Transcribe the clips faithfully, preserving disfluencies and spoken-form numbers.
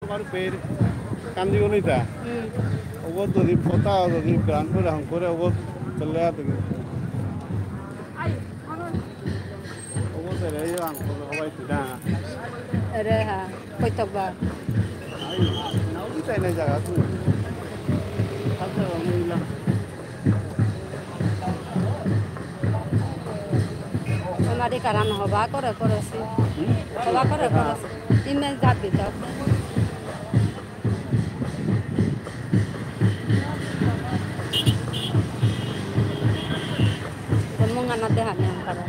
তোমার পের কান্দি গনিতা। হুম। ওগো যদি পতা, যদি গ্রাম করে, হাম করে, ওগো চলে আতে। ওগো চলে, এই আম করে, হবাই তুই না। আরে হ্যাঁ, কই তো বা। আই, নাও কি তাই না জায়গা তুই। হাতে রং নিলাম। আমারে কারণ হবা করে করেছি। হবা করে করেছি। ইমেজ দাবি তো। কোন মঙ্গানা দেহা নিয়ম করে।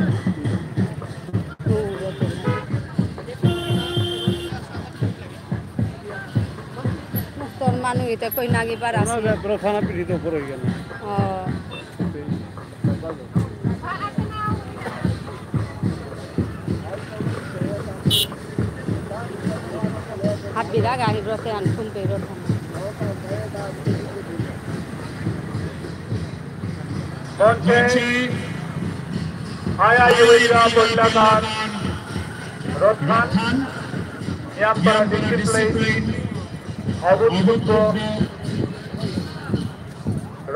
তোর মানু ইতে কই নাগি পার আছে। ওনার ব্যাপারে থানা পিড়িত উপরে হয়ে গেল। ও। হাবিরা গাড়ি রথে আন ফুল পেয়ে রথে। মঞ্চে আয়া ইউরিয়া বন্যাকার রথহান নিয়াম করা ডিসিপ্লিন অভূতপূর্ব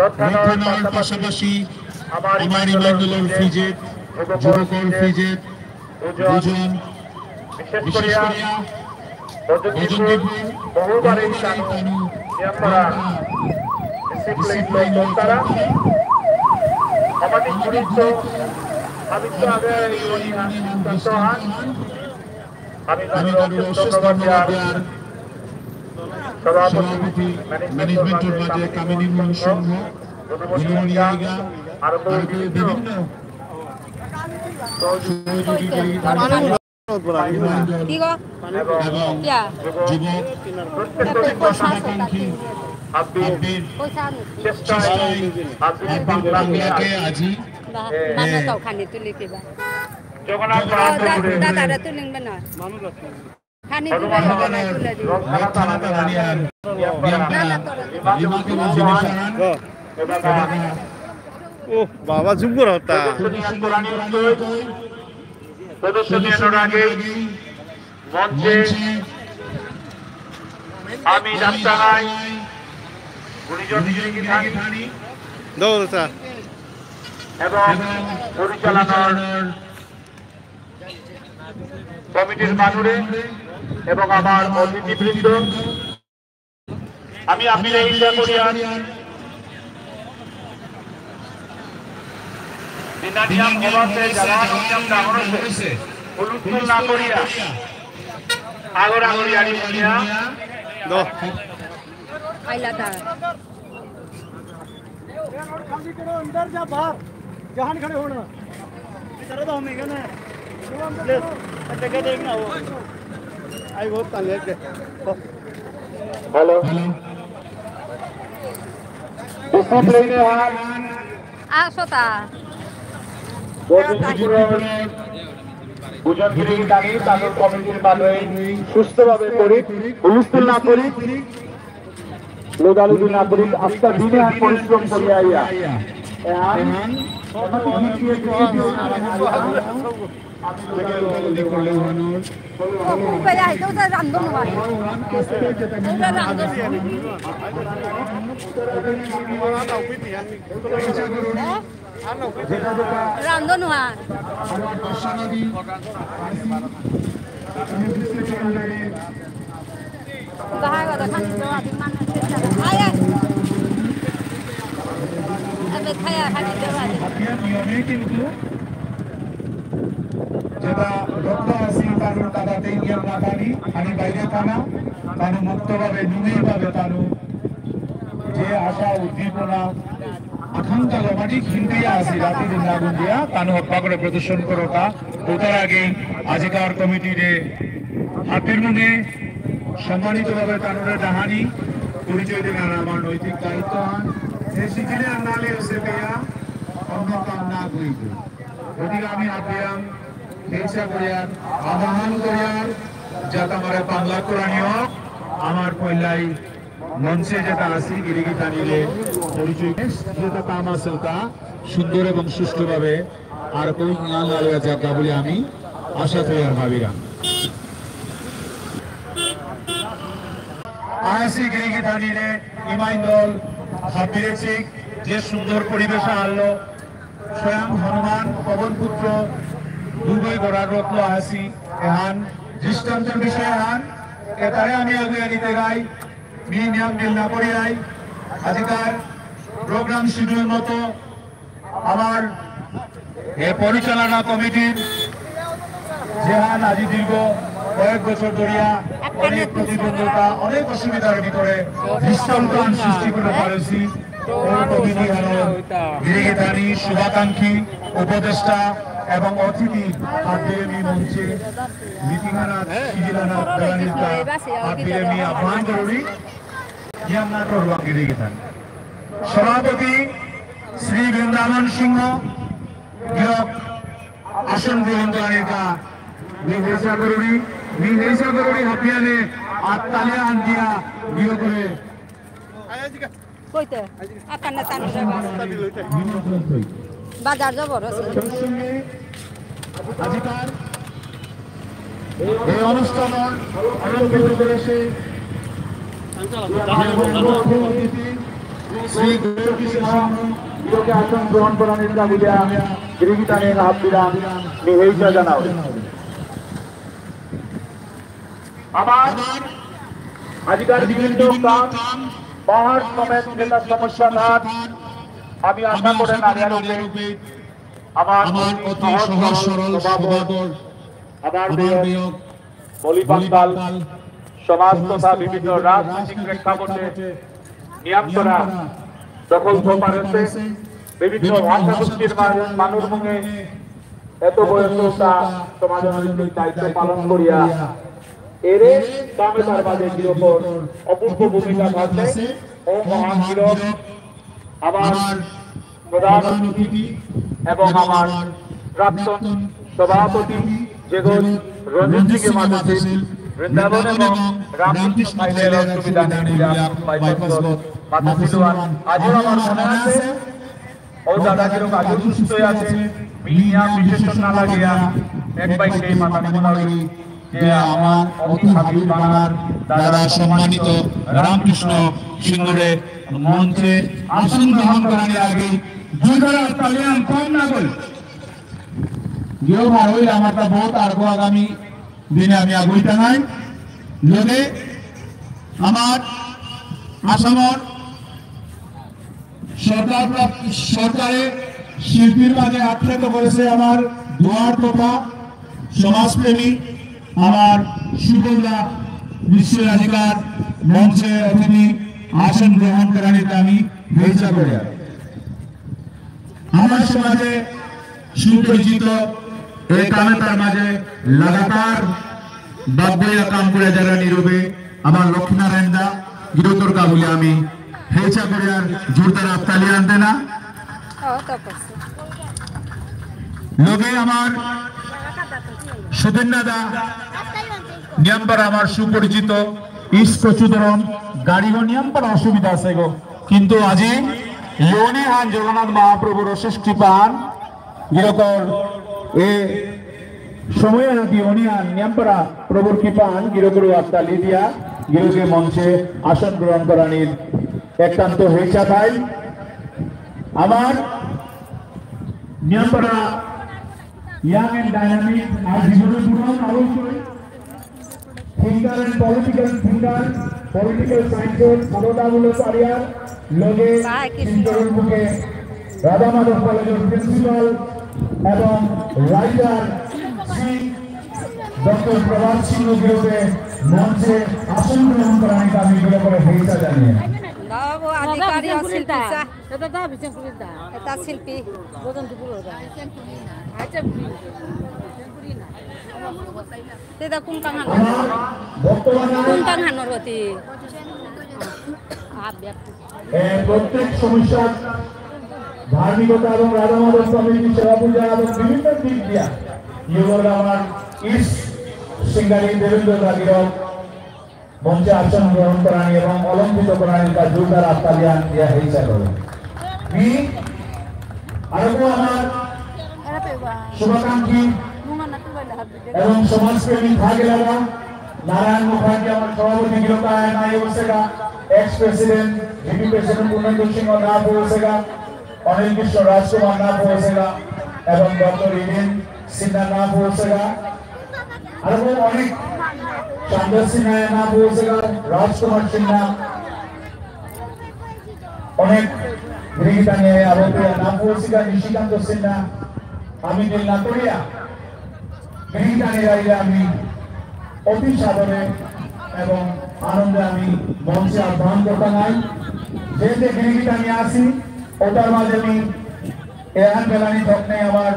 রথহানর পাশাপাশি আমার ইমানুয়েলর ফিজেত, যুবকর ফিজেত, দুজন, বিশেষ করিয়া ভজনদীপুর বহুবারই তানু নিয়াম করা ডিসিপ্লিন লয় তারা। আমাদের গুরুত্ব, আমি তো আগে ইউনিয়ন সহান আমি তানুর অশেষ ধন্যবাদ দেওয়ার সভাপতি, ম্যানেজমেন্টর মাঝে কামিনী মোহন সিংহ, গুণমণি আইগা, আর বিভিন্ন সহযোগী কি গো? এবং কিয়া? যুবক এ, পয়সা আছে তাতে। আব্বির পয়সা আনি। চেষ্টায় আব্বির বাংলাকে আজি বা-, এ, বাংলা তো ওখানে তুলে দিবা। জগন্নাথ ও, দা-, দাদারা তুলিংবে না। খানি তুলে দিবে না, তুলে দিবে। ও বাবা, জুম করা হতা। প্রদর্শনী আনর আগেই মঞ্চে আমি ডাক্তার নাই, গুণীজন গিরি গিথানি দৌড় স্যার। এবং পরিচালনার কমিটির মানুরে এবং আমার অতিথিবৃন্দ, আমি আপিলে ইচ্ছা করিয়ার দিনানিয়াম অবাসে যারা নিয়াম ডাঙর আছে, হুলুস্থুল না করিয়া, আগর আগর ইয়ারি বুলিয়া। দো। আইলাতা। ये रोड खाली करो, अंदर जा, बाहर, जहाँ खड़े होना। इधर तो हम ही ना। ले, देखा देख ना वो। आई बहुत तंग है। हेलो। हेलो। ডিসিপ্লিনে হান। আসো তা। বুজন গিরি গিথানি, তানুর কমিটির মানুষ সুস্থভাবে করি, হুলুস্থুল না করি। লোদালোদি না করি, আস্তা দিনে আর পরিশ্রম করি আইয়া। এহান, এহান, রান্ধন হওয়া। বাহার কথা খানি দেওয়া দিন মানুষ চেষ্টা করে। আয়, আয়। এবে খায়া খানি দেওয়া দিন। নিয়মে কিন্তু যেটা রক্ত আসি তানুর কাদাতে নিয়ম না থানি, খানি বাইরে থানা, তানু মুক্তভাবে, নিমেইভাবে তানু যে আশা উদ্দীপনা আকাঙ্ক্ষা লমাটি খিন্তিয়া আসি রাতি দিন আগুন দিয়া, তানু হব্বা করে প্রদর্শন করতা। ওটার আগে আজিকার কমিটিরে হাতির মুঙে সম্মানিতভাবে তানুরে ডাহানি পরিচয় দিলাম আমার নৈতিক দায়িত্ব হান। যে শিখিলে আর নালে হচ্ছে পেয়া অন্য কাম না করিব। গতিকে আমি আপিয়াম হেইচা করিয়ার, আহ্বান করিয়ার, যাতে আমারে পাংলাক করানি হোক, আমার পয়লাই মঞ্চে যেটা আসি, গিরি গিথানিরে পরিচয়, যেটা তামা সেলতা সুন্দর এবং সুষ্ঠুভাবে আর কই না লড়িয়া যাক বলে আমি আশা তৈয়ার ভাবিরাম। আহাসি গিরিগিথানিরে ইমাইন্দল হাবিরে চিক যে সুন্দর পরিবেশ আনলো, স্বয়ং হনুমান পবনপুত্র দুগই গড়ার রত্ন আহাসি এহান দৃষ্টান্তর বিষয় আহান এতারে আমি আগুয়া নিতে গাই। মি নিয়ম বিল না করিয়াই আজিকার প্রোগ্রাম শিডিউল মতো আমার এ পরিচালনা কমিটির যেহান আজি দীর্ঘ কয়েক বছর ধরিয়া অনেক প্রতিবন্ধকতা, অনেক অসুবিধার ভিতরে দৃষ্টান্ত আন সৃষ্টি করে পারেছি। ও কমিটি হানর গিরিগিথানি, শুভাকাঙ্ক্ষী, উপদেষ্টা এবং অতিথি হাবিরে মি মঞ্চে মিটিং আনা, সিজিল আনা, দাঁড়ানিতা হাবিরে মি আহ্বান করুরি। ইয়াম না করুরি গিরিগিথানি। সভাপতি শ্রী বৃন্দাবন সিংহ গিরক আসন গ্রহণ করানিকা মি হেসা করুরি, মি হেসা করুরি হাবিয়ানে আত্তালিয়া আন্দিয়া গিরকরে। কইতে? আকান্না তানি যাবা। বাজার যাব রসে। আজিকার এই অনুষ্ঠানর আরম্ভ করেছে শ্রী গৌরকিশোর সিংহ গিরকে আসন গ্রহণ করানির কাবিলা গিরিগিথানি হাবিরাং মি হেইচা জানাও। আমার আজিকার বিভিন্ন কাম পাহাড় সমেত যেটা সমস্যা থাক, আমি আশা করে নারিয়ার উপরে আমার অতি সহজ সরল স্বভাবর আমার বিয়োগ বলিপাঙ্কাল সমাজ তথা বিভিন্ন রাজনৈতিক প্রেক্ষাপটে নিয়াম করা দখল পারেছে। বিভিন্ন ভাষা গোষ্ঠীর মা-, মানুষ মুঙে এত বয়স তা সমাজনৈতিক দায়িত্ব পালন করিয়া এরে কামে তার মাঝে গিরকর অপূর্ব ভূমিকা থাকবে। ও মহান গিরক আমার প্রধান অতিথি এবং আমার প্রাক্তন সভাপতি যেগো রঞ্জিত সিংহ মাতাছিল বৃন্দাবন এবং রামকৃষ্ণ থাইলের অসুবিধা নেই বলে বাইপাস মাতাছিল। আজিও আমার মনে আছে ও দাদা গিরক আজও সুস্থ আছে, মিলিয়া বিশেষণ না লাগিয়া এক বাইকে মাথা মনাউরি যে আমার অতি হাবির বানার দাদা সম্মানিত রামকৃষ্ণ সিংহরে মঞ্চে আসন গ্রহণ করার আগে জোরদার তালিয়ান কম না করি। গিরক হারইল আমার তা বহুত আরগো আগামী দিনে আমি আগুই টাঙাই। লগে আমার আসামর সরকার প্রাপ-, সরকারে শিল্পীর মাঝে আখ্যাত করেছে আমার দুয়ার তথা সমাজপ্রেমী আমার সুবলদা নিশ্চয় আজিকার মঞ্চে অতিথি আসন গ্রহণ করানিতে আমি হেইচা করে। আমার সমাজে সুপরিচিত এই কামে তার মাঝে লাগাতার বাগবইয়া কাম করে যারা নীরবে আমার লক্ষ্মীনারায়ণ দা গিরকর কা বলে আমি হেইচা করে আর জোরদার আত্তালি আনতে না। লগে আমার সুদিন দাদা নিয়ামপারা আমার সুপরিচিত ইস কচুদরম গাড়িগো নিয়ামপারা অসুবিধা আছে গো। কিন্তু আজি ইয়নি হান জগন্নাথ মহাপ্রভুর অশেষ কৃপাহান গিরকর এ সময় হাতি ইয়নি হান নিয়ামপারা প্রভুর কৃপাহান গিরকর আত্তালি দিয়া গিরকে মঞ্চে আসন গ্রহণ করানির একান্ত হেইচা থাইল। আমার নিয়ামপারা young and dynamic আর জীবনে পুরো অবশ্যই thinker and political thinker, political science, বড়দাবুল পারিয়ার লগে চিন্তনের বুকে রাধা মাধব কলেজের প্রিন্সিপাল এবং রাইটার শ্রী ডক্টর প্রভাত সিংহ গিরকে মঞ্চে আসন গ্রহণ করানিকা আমি করে হেইচা জানিয়ে। বাবু, অধিকারী অসিল পিসা। এটা দা, বিচন করি দা। এটা শিল্পী। বদন দুপুর দা। আচ্ছা, তেতা কোন কাঙাল? কোন কাঙাল হতি? আপ ব্যাপ। এ, প্রত্যেক সমস্যা ধার্মিকতা এবং রাধা মাধব কমিটি সেবা পূজা এবং বিভিন্ন দিক দিয়া ইয়ে আমার ইস সিঙ্গালী দেবেন্দ্র দাদিরাও মঞ্চে আসন গ্রহণ করানি এবং অলঙ্কৃত করানি তা জোরদার আত্তালিয়ান দিয়া হেইচা করে। মি আরো আমার শুভাকাঙ্ক্ষী এবং সমাজপ্রেমী ভাগেলারা নারায়ণ মুখার্জি আমার সভাপতি গিরক আয়া না পৌঁছেগা, ex president, VP president Purnendu Singha না পৌঁছেগা, অনিল কৃষ্ণ রাজকুমার না পৌঁছেগা, এবং ডক্টর ইডেন সিনহা না পৌঁছেগা, আর অনেক, চান্দ্র সিনহা না পৌঁছেগা, রাজকুমার সিনহা, অনেক গিরিগিথানি আয়া না পৌঁছেগা, নিশিকান্ত সিনহা, আমি দিল না করিয়া গিরিগিথানি রাইলে আমি অতি সাদরে এবং আনন্দে আমি মঞ্চে আহ্বান করতাঙাই। যে যে গিরিগিথানি আসি, ওটার মাঝে আমি এহান বেলানি থকনে আমার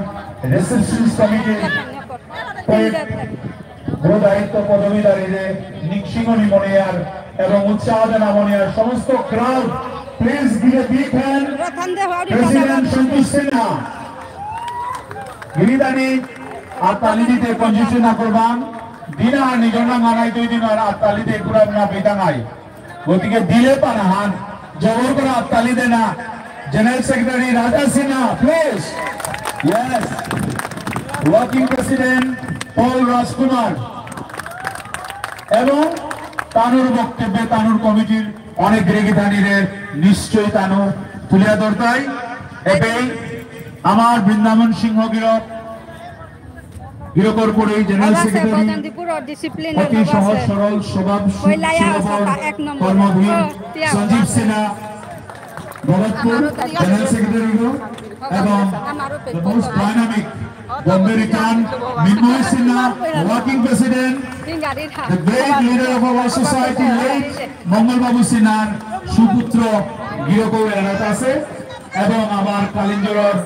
রিসেপশনিস্ট কমিটির কয়েক গো দায়িত্ব পদবীধারীরে নিংশিঙনি মনিয়ার এবং উৎসাহ দেনা মনিয়ার সমস্ত crowd, please give a big hand. President Santosh Sinha. গিরিগিথানি আত্তালি দিতে কঞ্জুসি না করবাং, দিনা নিজর না মানাই দুই দিন আর আত্তালি দিয়ে পুরা না বেদাঙাই। গতিকে দিলে পানাহান, জবর করে আত্তালি দেনা। General secretary Raja Sinha, please. Yes. Working president Pal Rajkumar. এবং তানুর বক্তব্যে তানুর কমিটির অনেক গিরিগিথানিরে নিশ্চয়ই তানু তুলিয়া ধরতাই। এবেই আমার বৃন্দাবন সিংহ গিরক, গিরকর পরেই জেনারেল সেক্রেটারি, অতি সহজ সরল স্বভাব, সুলভ কর্মধীর সঞ্জীব সিনহা, ভরতপুর জেনারেল সেক্রেটারি গো, এবং the most dynamic Bombay return, Mrinmoy Sinha, working president, the great leader of our society, late মঙ্গল বাবু সিনহার সুপুত্র গিরকও এরাত আছে, এবং আমার কালিঞ্জরর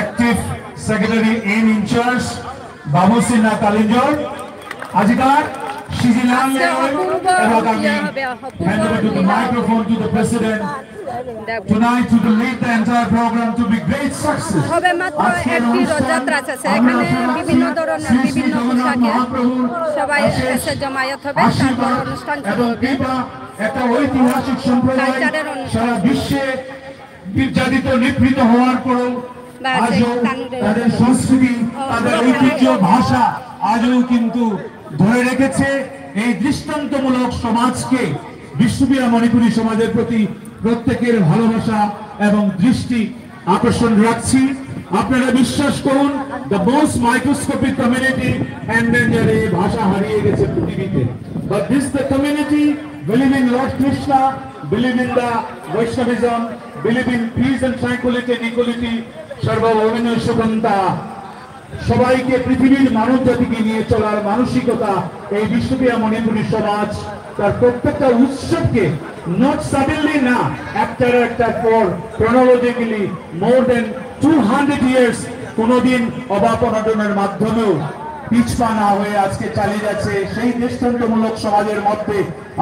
active secretary in in charge, বাবু সিনহা কালিঞ্জর। আজিকার সিজিলান লেওয়েল, এবং আমি hand over to the microphone to the president tonight to lead the entire program to be great success. হবে মাত্র একটি রথযাত্রা আছে, এখানে বিভিন্ন ধরনের বিভিন্ন পোশাকে সবাই এসে জমায়েত হবে, তারপর অনুষ্ঠান শুরু হবে। একটা ঐতিহাসিক সম্প্রদায় সারা বিশ্বে নির্যাতিত, নিপীড়িত হওয়ার পরেও আজও তাদের সংস্কৃতি, তাদের ঐতিহ্য, ভাষা আজও কিন্তু ধরে রেখেছে। এই দৃষ্টান্তমূলক সমাজকে বিষ্ণুপ্রিয়া মণিপুরী সমাজের প্রতি প্রত্যেকের ভালোবাসা এবং দৃষ্টি আকর্ষণ রাখছি। আপনারা বিশ্বাস করুন, the most microscopic community endanger, এই ভাষা হারিয়ে গেছে পৃথিবীতে। But this the community believe in Lord Krishna, believe in the Vaishnavism, believe in peace and tranquility and equality, সর্বভৌমিন সুখন্তা। সবাইকে, পৃথিবীর মানব জাতিকে নিয়ে চলার মানসিকতা এই বিষ্ণুপ্রিয়া মণিপুরী সমাজ তার প্রত্যেকটা উৎসবকে not suddenly না, একটার একটার পর chronologically more than two hundred years কোনোদিন অভাব অনটনের মাধ্যমেও পিছপা না হয়ে আজকে চালিয়ে যাচ্ছে। সেই দৃষ্টান্তমূলক সমাজের মধ্যে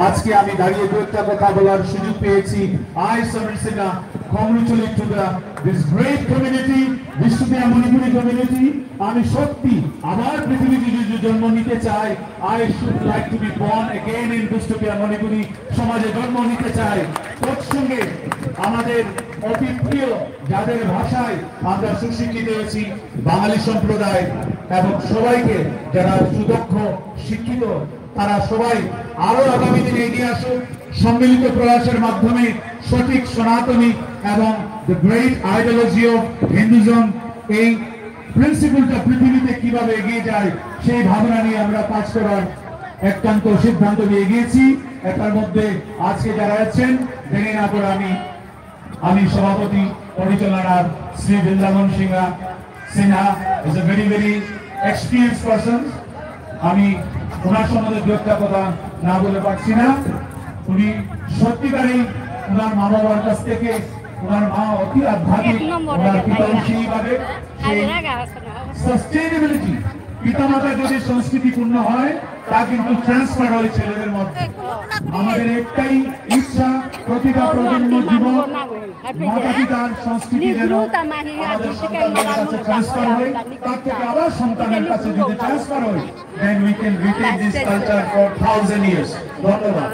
আজকে আমি দাঁড়িয়ে দু একটা কথা বলার সুযোগ পেয়েছি। I, Samir Sinha, congratulate to the this great community, Bishnupriya Manipuri community. আমি সত্যি আবার পৃথিবীতে যদি জন্ম নিতে চাই, I should like to be born again in Bishnupriya Manipuri সমাজে জন্ম নিতে চাই। তৎসঙ্গে আমাদের অতি প্রিয়, যাদের ভাষায় আমরা সুশিক্ষিত হয়েছি, বাঙালি সম্প্রদায় এবং সবাইকে যারা সুদক্ষ, শিক্ষিত, তারা সবাই আরো আগামী দিনে এগিয়ে আসুক, সম্মিলিত প্রয়াসের মাধ্যমে সঠিক সনাতনী এবং the great ideology of Hinduism, এই প্রিন্সিপলটা পৃথিবীতে কিভাবে এগিয়ে যায়, সেই ভাবনা নিয়ে আমরা কাজ করার একান্ত সিদ্ধান্ত নিয়ে এগিয়েছি। এটার মধ্যে আজকে যারা আছেন, দেরি না করে আমি আমি সভাপতি পরিচালনার শ্রী বৃন্দাবন সিংহা Sinha is a very very experienced person। আমি ওনার সম্বন্ধে দু একটা কথা না বলে পারছি না। উনি সত্যিকারেই ওনার মা বাবার কাছ থেকে, ওনার মা অতি আধ্যাত্মিক, ওনার পিতাও সেইভাবে। সেই সাস্টেইনেবিলিটি, পিতামাতার যদি সংস্কৃতি পূর্ণ হয়, তা কিন্তু ট্রান্সফার হয় ছেলেদের মধ্যে। আমাদের একটাই ইচ্ছা, প্রতিটা প্রজন্ম যুবক মাতা পিতার সংস্কৃতি যেন আমাদের সন্তানদের কাছে ট্রান্সফার হয়, তার থেকে আবার সন্তানের কাছে যদি ট্রান্সফার হয়, then we can retain this culture for thousand years। ধন্যবাদ।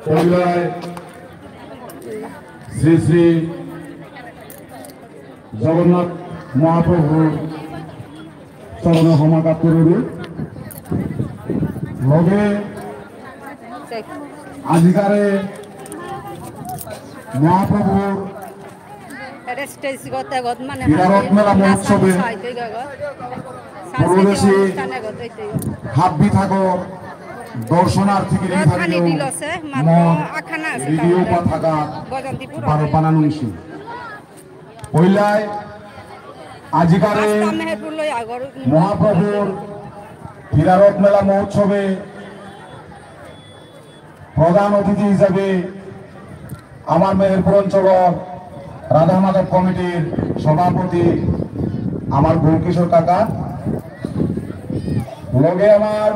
পয়লায় শ্রী শ্রী জগন্নাথ মহাপ্রভুর চরণ সমাগত করুরি। লগে আজিকারে মহাপ্রভুর হীরারত্ন মেলা মহোৎসবে পরদেশি হাব্বি থাকর দর্শনার্থী গিরি থাকরেও মন রেডিও পা থাকা বারো পানা নুংসি। পইলাই আজিকারে মহাপ্রভুর হীরারত্ন মেলা মহোৎসবে প্রধান অতিথি হিসাবে আমার মেহেরপুর অঞ্চলর রাধা মাধব কমিটির সভাপতি আমার গৌরকিশোর কাকা, লগে আমার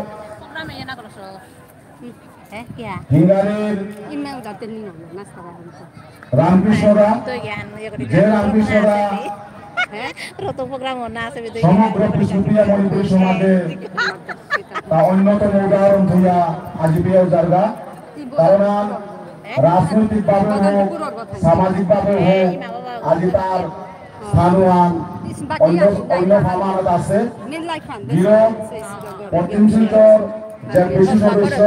হ্যাঁ, কিয়া? হিঙ্গারির ইমে উদাতে নিয়ে নাস্তা বানাতে। রামকৃষ্ণ দা, তো জ্ঞান ইয়ে করে যে রামকৃষ্ণ দা, হ্যাঁ? রত প্রোগ্রাম না আছে, সমগ্র বিষ্ণুপ্রিয়া মণিপুরী সমাজে তা অন্যতম উদাহরণ থইয়া আজি পেয়েও জায়গা। কারণ রাজনৈতিকভাবে হোক, সামাজিকভাবে হোক, আজি তার স্থানহান অন্য, অন্য ফামানত আছে। গিরক পশ্চিম শিলচর জেডপিসি সদস্য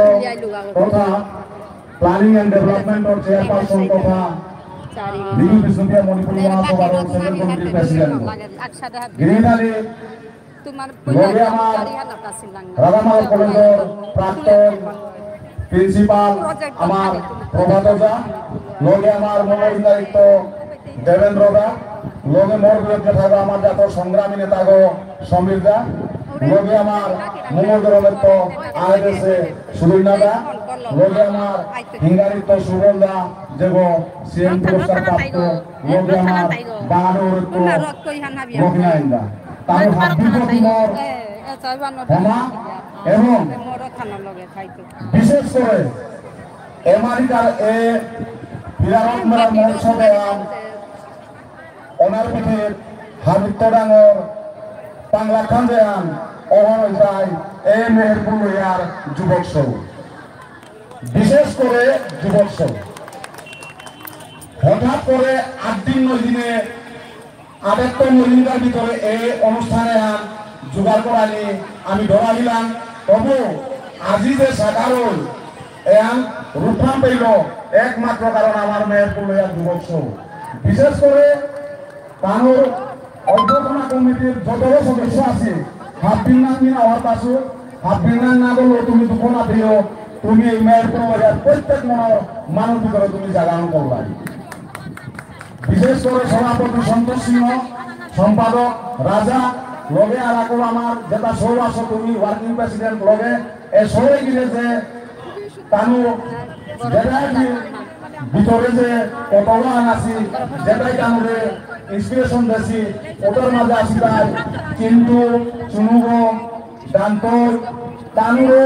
তথা প্ল্যানিং এন্ড ডেভেলপমেন্টর চেয়ারপারসন তথা নিউ বিষ্ণুপ্রিয়া মণিপুরী মহাসভার সেন্ট্রাল কমিটির প্রেসিডেন্ট। গিরিধারী লগে আমার রাধামাধব কলেজর প্রাক্তন প্রিন্সিপাল আমার প্রভাত ওঝা, লগে আমার মনোনীত দেবেন্দ্র দা, লগে মোর বিরুদ্ধে থাকবে আমার জাতীয় সংগ্রামী নেতাগো সমীর দা, লগে আমার মঙ্গল দরবেত্ত আইএসএ সুরৈনা দা, লগে আমার হিঙ্গারিত্ত সুবল দা, যেগো সিএম পুরস্কার প্রাপ্ত, লগে আমার বাহাদুরত্ত লক্ষ্মীনারায়ণ দা। তার হাব্বি প্রতিমর ক্ষমা এবং বিশেষ করে আমেরিকার এ হীরারত্ন মেলা মহোৎসবে আম ওনার পিঠে হাবিত্ত ডাঙর পাংলা খান যে আম অহন যায় এ মেহেরপুর লয়ার যুবক সৌ, বিশেষ করে যুবক সৌ। হঠাৎ করে আট দিন নয় দিনে আবেগ তো মলিনতার ভিতরে এই অনুষ্ঠানে আন জোগাড় করানি আমি ডরাইলাম। তবু আজি যে সাধারণ এহান রূপহান পেল একমাত্র কারণ আমার মেহেরপুর লয়ার যুবক সৌ। বিশেষ করে তানুর অভ্যর্থনা কমিটির যত সদস্য আছে, হাবির নাঙ নিয়া আমার পাশে, হাবির নাঙ না বললেও তুমি দুঃখ না পেও, তুমি এই মেহেরপুর লয়ার প্রত্যেক মনের মানুষ ভিতরে তুমি জায়গা করবাই। বিশেষ করে সভাপতি সন্তোষ সিংহ, সম্পাদক রাজা, লগে আর আকো আমার যেটা সৌ আছো তুমি ওয়ার্কিং প্রেসিডেন্ট লগে, এ সবাই মিলে যে তানু যেটা কি ভিতরে যে কতগুলো আন আছি, যেটাই তানুরে ইন্সপিরেশন দেছি, ওটার মাঝে আছি তাই চিন্টু, চুনুগো, দান্তই, তানুরে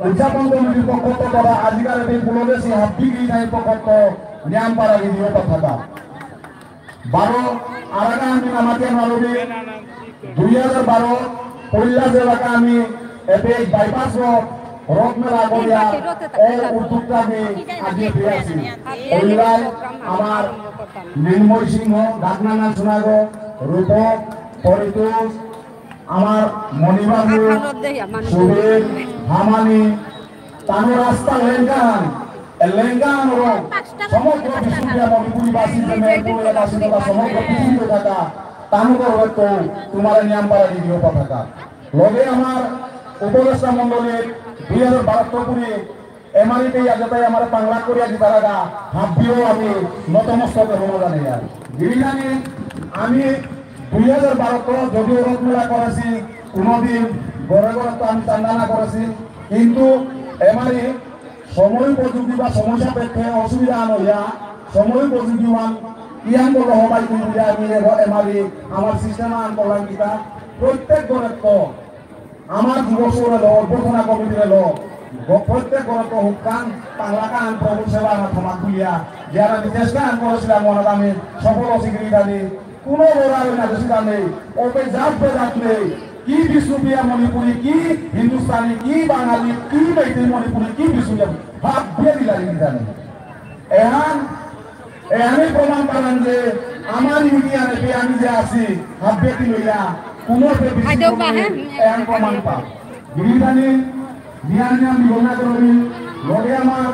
উদযাপন কমিটির পক্ষ তথা আজিকার এই পুলদেশী হাব্বি গিরি থাইর পক্ষ নিয়াম পারা গিরি থাকা। বারো আরাগা আমি নামাতিয়া নালুরি দুই হাজার বারো পইলা জেলাকা আমি এপে বাইপাস রোড রথ মেলা করিয়া ও উদ্যোক্তা আমি আজি পেয়ে আছি। পইলাই আমার মৃন্ময় সিংহ, ডাকনানা সোনাগো, রূপক, পরিতোষ, আমার মণিবাবু, সুবীর, হামানি, তানো রাস্তা লেঙ্গাহান, এ লেঙ্গাহান রং, সমগ্র বিষ্ণুপ্রিয়া মণিপুরীবাসী যে মেহেরপুর এলাকাবাসী তথা সমগ্র পৃথিবীতে থাকা, তানুগর হয়তো তোমার নিয়াম পারা ভিডিও পাঠাকা। লগে আমার উপদেষ্টা মণ্ডলীর দুই হাজার বাহাত্তর পুরি এমারিতে ইয়াজেতাই আমার পাংলাক করিয়া দিতারাগা, হাবিও আমি নতমস্তকে হনো জানে ইয়ার। গিরিজানি আমি দুই হাজার বারো তো যদিও রথ মেলা করেছি, কোনোদিন ঘরে ঘরে তো আমি চান্দা না করেছি, কিন্তু এমারি সময় উপযোগী বা সময় সাপেক্ষে অসুবিধা আনো ইয়া, সময় উপযোগী ওয়ান ইয়ান বলো হবাই কিন্তু আমি এবার এমারি আমার সিস্টেম আন করলাম কিতা, প্রত্যেক ঘরে তো আমার যুব সৌরে লো, অভ্যর্থনা কমিটিরে লো, গ-, প্রত্যেক ঘরে তো হুকান, পাংলাকান, প্রভু সেবা না থামা খুলিয়া, যারা বিদেশ গান করেছিলাম, ওনার আমি সফল অসি গিরি জানি, কোনো লড়াই না বেশি জানি, ওকে জাত বেজাত নেই, কি বিষ্ণুপ্রিয়া মণিপুরী, কি হিন্দুস্তানি, কি বাঙালি, কি মেইতেই মণিপুরী, কি বিষ্ণুপ্রিয়া, হাবিয়ে দিলা গিরি জানি। এহান এহানে প্রমাণ পালান যে আমার মিডিয়া নেপে আমি যে আছি, হাব্বেতি লইয়া, কোনো সে বেশি আইদেও কোনো পা, হ্যাঁ? এহান প্রমাণ পা। গিরিধানী, নিয়াম নিয়াম বিবেচনা করবি, লগে আমার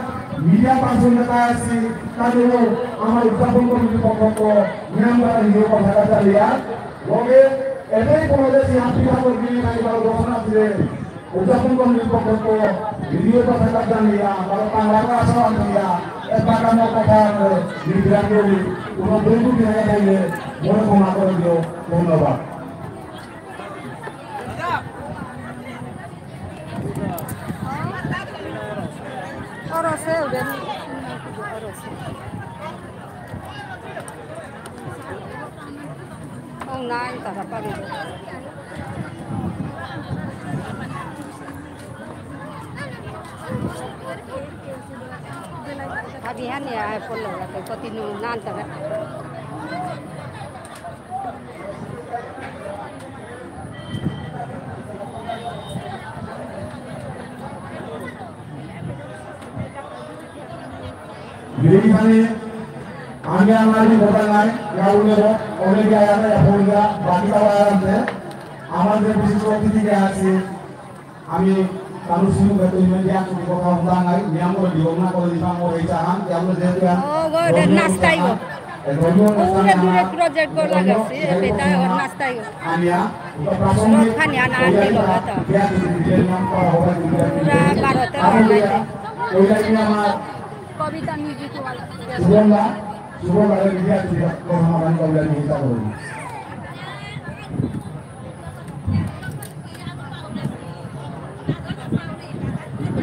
মিডিয়া পার্সন যেতা আছি, তাদেরও আমার উদযাপন কমিটির পক্ষ থেকে নিয়াম দ্বারা নিজের কথা চালিয়া, লগে এটাই কোনো যে সিহান পিঠা করবি, তাই বারো দর্শনার্থীদের উদযাপন কমিটির পক্ষ থেকে ভিডিও কথা জানিয়া, বারো পাঙ্গালো আশা জানিয়া, এ বাগানো কথা নির্ধারণ করি, কোনো ভুল ত্রুটি হয়ে থাকলে মনে ক্ষমা করে দিও। ধন্যবাদ। Oro se, udah nih. Oro se. Oh, nine, tara pa rin. Sabihan niya, ay, follow, at continue na, tara. Jadi kami, kami yang lagi bertanya, ya udah, already ada ya, udah, bagi tahu alam deh. Aman deh, bisnis waktu tiga sih. আমি কারো শুরু করতে হইলে যে আপনি কথা হতা নাই, নিয়ম করে দিব না করে দিতাম, ওর এই চাহান, যে আমরা যেহেতু আর ও, গো, ওদের ধর্মীয় নাস্তাই গো। অনুষ্ঠান, এই ধর্মীয় অনুষ্ঠানে ওরা দূরে আমরা project গো ধর্মীয় লাগাচ্ছি, এই এটা ওর নাস্তাই গো। আনিয়া, ওটা প্রাসঙ্গিক রথ খানি আনা ওই আনতে একটা গো, এটা। বিয়ার দিন, বিয়ার নাম করা হবে, বিয়ার দিন। পুরা ভারতের আর ওই অনলাইনে। ওই লাইনে আমার কবিতা music ওয়ালা। সুবর্ণা, সুবর্ণা, এই বিয়ার দিন, প্রথম আমার কবিতা নিয়ে যাবো।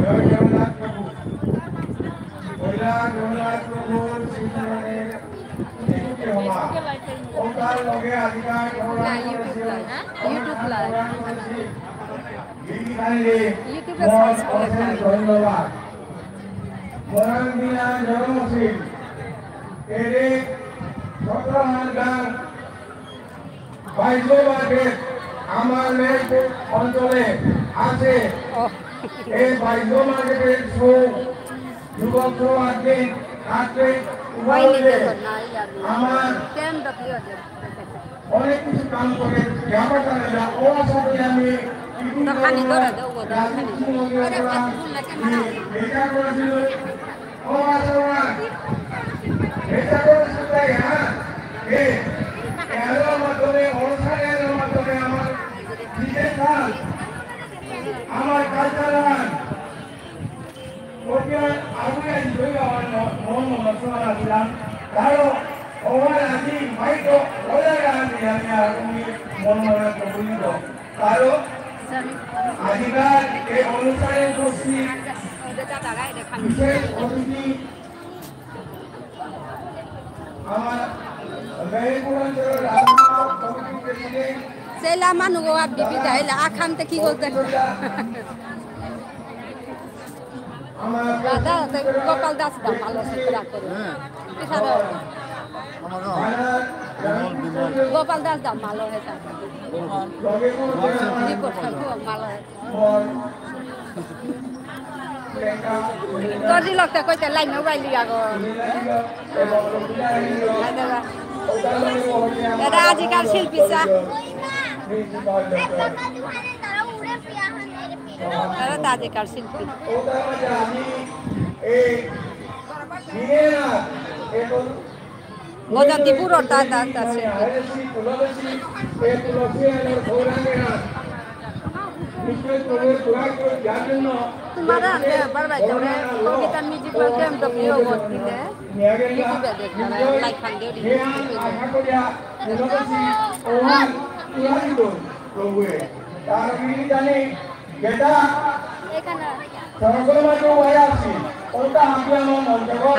জয় জগন্নাথ প্রভু। কৈলা জগন্নাথ প্রভুর শ্রীচরণে কোটি কোটি ক্ষমা। ওতার লগে আজিকার না, YouTube live, হ্যাঁ? YouTube live। YouTube এ search করলে পাবে। ধন্যবাদ। মরাং দিনা জন্মশীল। এরে সতেরো হাজার বাইশ মার্কেট আমার মেহেরপুর অঞ্চলে আছে। ও। এই বাইশ মার্কেটের সৌ যুবক সৌ আজকে আজকে হয়নি, দেখো, না, এই আর নেই। আমার কেন ডব্লিউ আছে? অনেক কিছু কাম করে, ব্যাপারটা না, ও আশা করি আমি দোকানে ধরে দাও, ও দোকানে। রাজনীতির মধ্যে ওরা এই বেকার করেছিল, ও আশা ওরা এটা করে শুনতে, হ্যাঁ? এ, এর মাধ্যমে, অনুষ্ঠানের মাধ্যমে আমার নিজের কাজ, আমার কালচারাল, ওকে আমি আজ ধরে আমার ম-, মন মনস্থ করেছিলাম। কারণ ওরা আজি মাইক ওরা আমি, আমি আর উনি মন মনে করি তো। কারণ আজিকার এই অনুষ্ঠানে উপস্থিত বিশেষ অতিথি আমার মেহেরপুর অঞ্চলের রাজনীতি কমিটির প্রেসিডেন্ট সেলা মানু গো আপ দিবি যাইলা আখান তে কি করতে? আমার দাদা, তে গোপাল দাস দা মালো সে পুরা করে। হ্যাঁ। কি সারো? আমার গাঁও। বিমল, বিমল। গোপাল দাস দা মালো হে তা। গোপাল। রিপোর্ট করবো, মালো হে। দর্জি লোকটা কইতে লাইন মোবাইল দিয়া গো। এটা আজিকার শিল্পী চা। এটা তো আজিকার শিল্পী। গজা ত্রিপুরার তা, তা, তা, সে। তোমার আগে বারবার করে কবিতা মিউজিক বলতে এম ডব্লিউ ভোট দিলে YouTube-এ দেখবে, like ফান দিয়ে দিলে।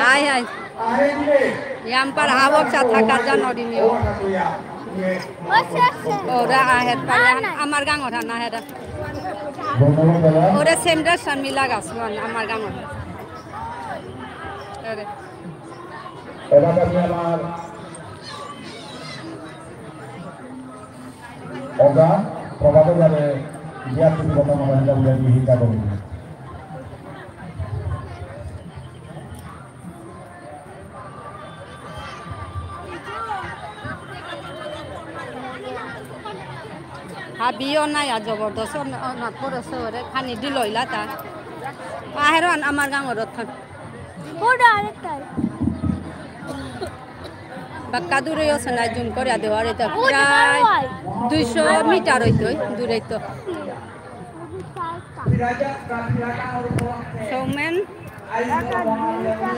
High, high. ইয়াম্পার হাবক চা থাকা জানো দিনিও। ওরা আহের পারে, আমার গাঙর হান আহের। ওরা সেমরা সামিলা গাছ, আমার গাঙর। আরে। এবার আমি আমার অগা প্রভাত যাবে, বিয়ার প্রতি কথা মাতানি যাবে, আমি হিংসা করবো। হাবিও নাই আর জবরদস্ত না, না করে সরে খানি দিলইলা তা। আহেরন আমার গাঙর রতন। ওটা আরেকটাই। বাক্কা দূরে আছে না, জুম করে দেওয়ার এটা ওটা প্রায় আরো হয়। দুইশো মিটার হইতো, দূরে তো। সৌমেন,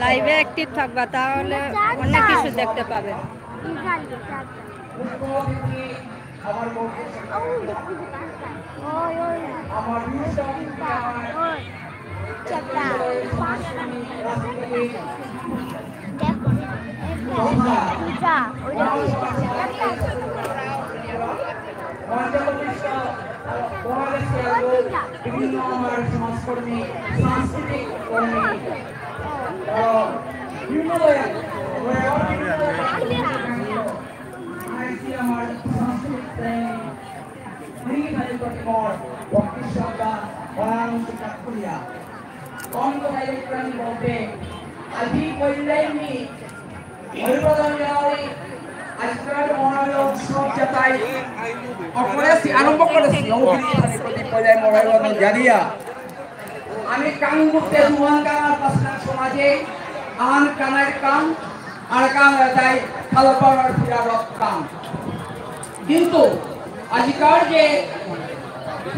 লাইভে অ্যাক্টিভ থাকবা, তাহলে অনেক কিছু দেখতে পাবে। ওই, ওই। ওই। দেখো, এটা, এটা, ওই যে মঞ্চে প্রতিষ্ঠা, মহাদেশে আলো, বিভিন্ন আমার সমাজকর্মী, সাংস্কৃতিক কর্মী, আহ, বিভিন্ন, আহ, আইসি আমার সাংস্কৃতিক প্রেমী, নির্বাহী কর্মী, ভক্তি শ্রদ্ধা, ভয়ানন্দ কাকুলিয়া। কম কথা ইলেকট্রনিক বলতে, আজি কইলেই মি, হরিপ্রসাদ গাঁওয়ে আজকার মহালয়া উৎসব যেতাই অকরেসি আরম্ভ করেসি, অগ্নি প্রতি পর্যায়ে মহালয়া জানিয়া। আমি কাং বুঝতে দুহান কানার পাঁচটা সমাজে, আন কানার কাং, আর কাং তাই খালপাড়ার ফিরারত কাং। কিন্তু আজিকার যে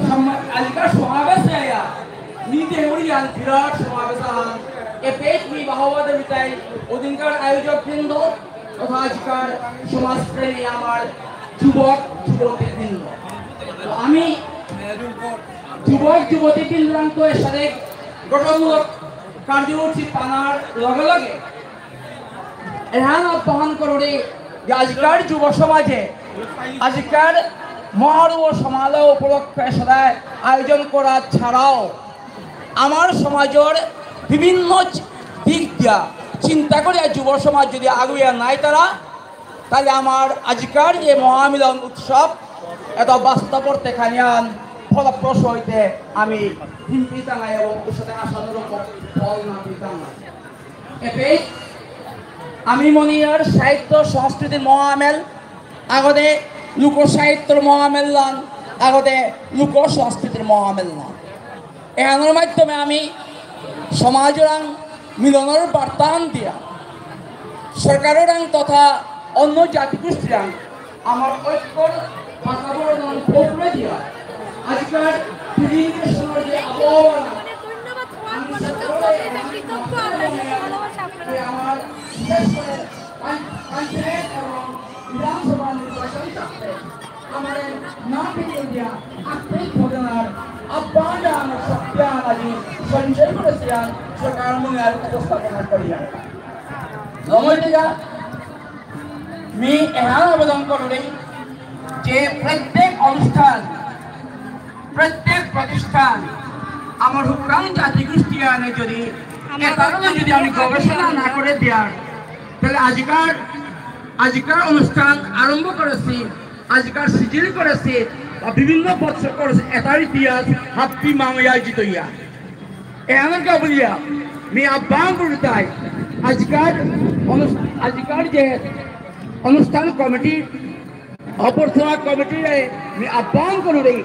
সম্মা-, আজিকার সমাবেশ আয়া, নিতে হরিয়ান বিরাট সমাবেশ আহান, এপেট মি বাহবা দেবিতাই অধিকার আয়োজক বৃন্দ তথা আজিকার সমাজপ্রেমী আমার যুবক যুবতী বৃন্দ। তো আমি যুবক যুবতী বৃন্দ তো এর সাথে গঠনমূলক কার্যসূচী পানার লগে লগে এহান আহ্বান করুরি যে আজিকার যুব সমাজে, আজিকার মহারুব সমালয় উপলক্ষে সদায় আয়োজন করা ছাড়াও আমার সমাজের বিভিন্ন চি-, দিক দিয়া চিন্তা করে যুব সমাজ যদি আগুয়া নাই তারা, তাহলে আমার আজিকার যে মহামিলন উৎসব, এটা বাস্তবর তেখানিয়ান ফলপ্রসূ হইতে আমি হিমপি টাঙাই এবং ওর সাথে আশানুরূপ ফল না পেতাম। এপে আমি মনিয়ার সাহিত্য সংস্কৃতির মহামেল, আগতে লোক সাহিত্যর মহামেল লান, আগতে লোক সংস্কৃতির মহামেল লান। এহানর মাধ্যমে আমি সমাজরাং মিলনর বার্তাহান দিয়া সরকাররাং তথা অন্য জাতিগোষ্ঠীরাং আমার ঐক্যর বাতাবরণ উপরে দিয়া আজকার প্রেজেন্টেশনের যে আবহাওয়া আমি সকলে যে আমার বিশেষ করে পঞ্চায়েত এবং বিধানসভা নির্বাচন থাকতে আমাদের না পেয়ে দিয়া আর্থিক ঘটনার আহ্বান জানানোর সত্যান আজি সঞ্চয় করেছিলেন সরকার মনে আর উপস্থাপনা করিয়া। নমস্কার। মি এহান আবেদন করুরি যে প্রত্যেক অনুষ্ঠান, প্রত্যেক প্রতিষ্ঠান আমার হুকাং জাতিগোষ্ঠী আনে যদি আমার এটার যদি আমি গবেষণা না করে দিয়ার, তাহলে আজিকার, আজিকার অনুষ্ঠান আরম্ভ করেছি, আজিকার সিজিল করেছি, বা বিভিন্ন বছর করেছি, এটার ইতিহাস হাব্বি মাময়া জিতইয়া। এহানর কা বুলিয়া, মি আহ্বান করতাই, আজিকার অনুস-, আজিকার যে অনুষ্ঠান কমিটি, অভ্যর্থনা কমিটিরে মি আহ্বান করুরি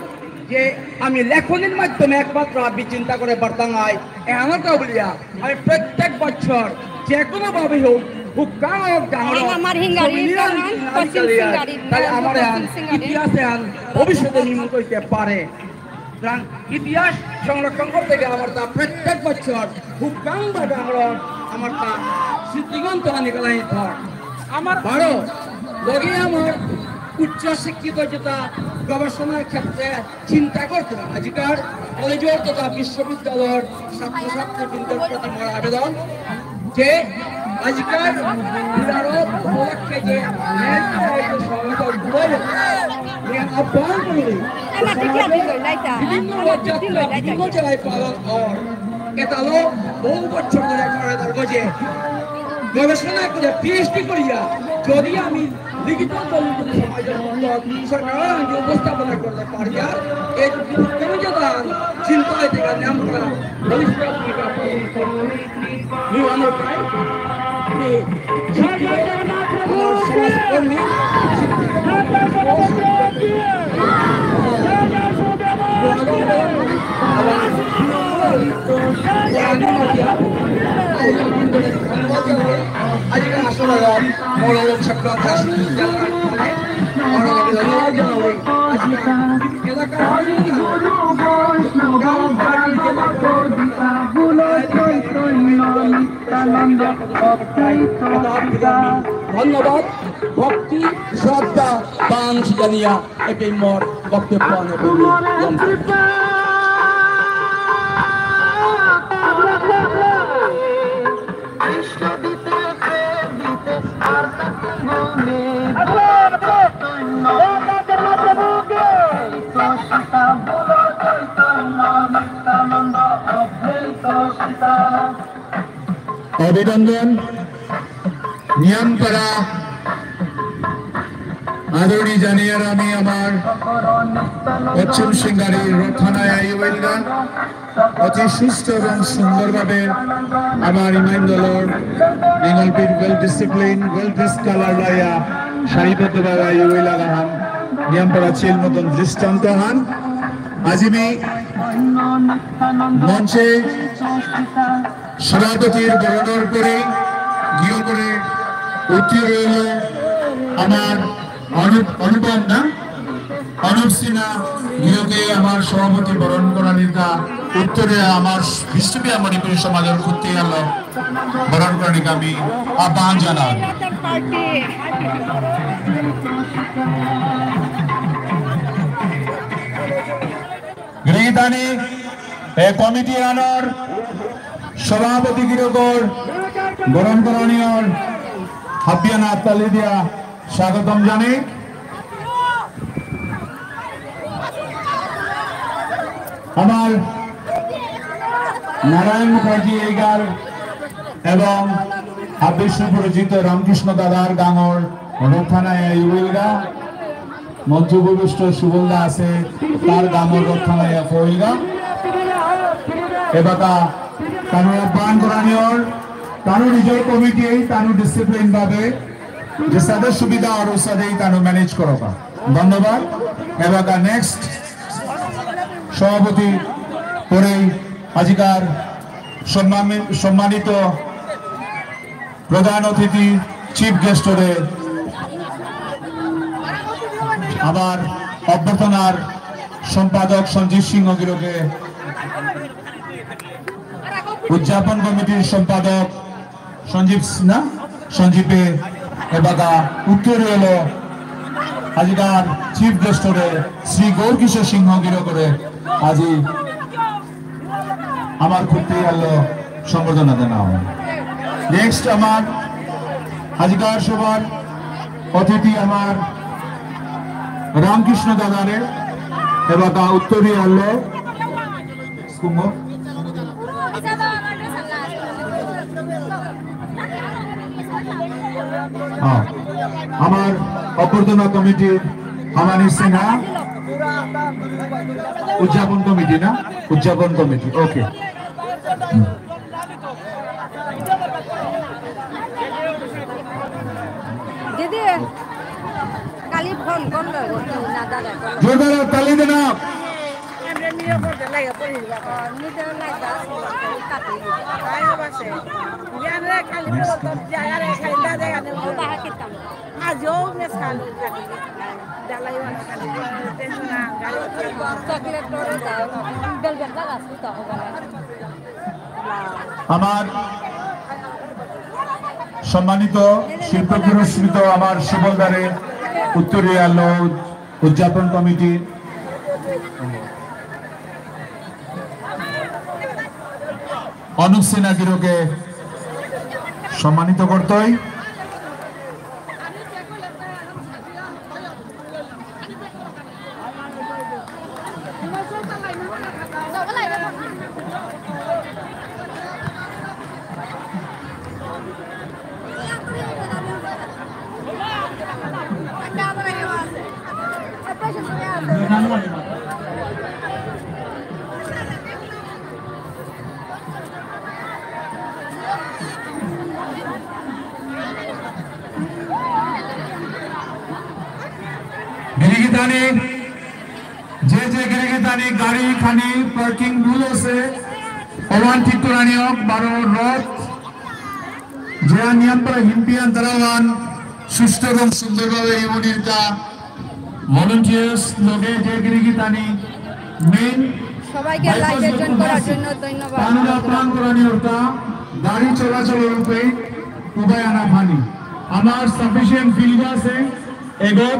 যে আমি লেখনির মাধ্যমে একমাত্র আমি চিন্তা করে বার্তাঙাই, এহানর কা বুলিয়া, আমি প্রত্যেক বছর যে কোনো ভাবে হোক, হুকাং হোক, ডাঙর হোক, আমার হিঙ্গারি, সমিলিয়ান কারণ হিঙ্গারি পশ্চিম কালিয়ান, সিঙ্গারি, তাহলে আমার পশ্চিম এহান সিঙ্গারি। ইতিহাসে আন ভবিষ্যতে নির্মিত হইতে পারে। সুতরাং ইতিহাস সংরক্ষণ করতে গেলে আমার তা প্রত্যেক বছর হুকাং বা ডাঙর আমার তা স্মৃতিগ্রন্থ আনি গেলাই ধর। আমার বারো, লগে আমার উচ্চ শিক্ষিত যেটা গবেষণার ক্ষেত্রে চিন্তা করতে হবে। আজিকার কলেজের তথা বিশ্ববিদ্যালয়ের ছাত্রছাত্রীবৃন্দর প্রতি আমার আবেদন, যে আজিকার বিরাট উপলক্ষে যে ন্যায় সমাজের উদয়, আমি আহ্বান করি, সমাজে বিভিন্ন রথযাত্রা বিভিন্ন জেলায় পালন হয়। এটালো বহু বছর ধরে করে তার গজে গবেষণা করে পিএইচডি করিয়া যদি আমি লিখিত দলিল যদি সমাজের মধ্যে সরকার আমি উপস্থাপনা করতে পারি, আর এই বিজ্ঞান যেটা চিন্তা হইতে গেলে আমরা বলিষ্ঠ ভূমিকা পালন করতে হবে। আমি মনে করি যে শিক্ষিত আমার সমাজকর্মী, শিক্ষিত আমার সমাজকর্মী, ধন্যবাদ। ভক্তি, শ্রদ্ধা, পাঞ্চ জানিয়া এপেই মোর বক্তব্য আমি এপেই লম। অভিনন্দন। নিয়ামপাড়া আদরণীয় জানিয়ার আমি আমার পশ্চিম সিঙ্গারির রথহানায় আইওয়েলগা। অতি সুস্থ এবং সুন্দরভাবে আমার ইমাইন দলর নিঙলপির well discipline, well dress colour লাইয়া সারিবদ্ধভাবে আইওয়েলাগাহান নিয়ামপাড়া চিল মতন দৃষ্টান্ত হান। আজি মি মঞ্চে সভাপতির বরণর পরে গিয়ে করে উত্তর হইল আমার অনুপ, অনুপম না? অনুপ সিনহা গিরকে আমার সভাপতি বরণ করানিকা উত্তরে আমার বিষ্ণুপ্রিয়া মণিপুরী সমাজর উত্তে আলো বরণ করানিকা আমি আহ্বান জানাই। গিরিগিথানি, এ কমিটি আনর সভাপতি গিরকর বরণ করানিয়র হাবিয়ানা তালি দিয়া স্বাগতম জানাই। আমার নারায়ণ মুখার্জি এইগার এবং হাবি সুপরিচিত রামকৃষ্ণ দাদার গাঙর রথহানায় ইউইলগা। মঞ্চে উপবিষ্ট সুবলদা আছে, তার গাঙর রথহানায় ইউইলগা। এবাকা তানু আহ্বান করানিয়র, তানু নিজর কমিটি, তানু ডিসিপ্লিন ভাবে যে সাদে সুবিধা আর সাদেই তানু ম্যানেজ করবা। ধন্যবাদ। এবাকা নেক্সট সভাপতি পরেই আজিকার সম্মানি-, সম্মানিত প্রধান অতিথি চিফ গেস্টরে আমার অভ্যর্থনার সম্পাদক সঞ্জিত সিংহ গিরকে, উদযাপন কমিটির সম্পাদক সঞ্জীব না, সঞ্জীবে এবাকা উত্তরে এলো আজিকার চিফ গেস্টরে শ্রী গৌরকিশোর সিংহ গিরকরে আজি আমার খুঁটি আলো সম্বর্ধনা জানাও। নেক্সট আমার আজিকার সভার অতিথি আমার রামকৃষ্ণ দাদারে এবাকা উত্তরে আলো কুমো। হ্যাঁ, আমার অভ্যর্থনা কমিটির হামানি সিনহা, উদযাপন কমিটি না? উদযাপন কমিটি, ওকে। দিদি, কালি ফোন করলো, না দাদা। জোরদার তালি দেনা। আমার সম্মানিত শিল্প পুরস্কৃত আমার সুবলদারে উত্তরীয় আলো উদযাপন কমিটি অনুপ সিনহা গিরকে সম্মানিত করতই। গিরিগিথানি, যে যে গিরিগিথানি গাড়ি খানি পার্কিং ভুল আছে, অহান ঠিক করানি হোক, বারো রথ, যে নিয়ম করে হিম্পিয়ান তারাওয়ান, সুষ্ঠু এবং সুন্দরভাবে ইউনিটটা ভলান্টিয়ার্স লগে যে গিরিগিথানি মেইন সবাইকে লাইভে জয়েন করার জন্য ধন্যবাদ। পানুরা প্রাণ করানি অর্থা গাড়ি চলাচল রূপে উপায় আনা ফানি। আমার সাফিসিয়েন্ট ফিল্ড আছে, এগত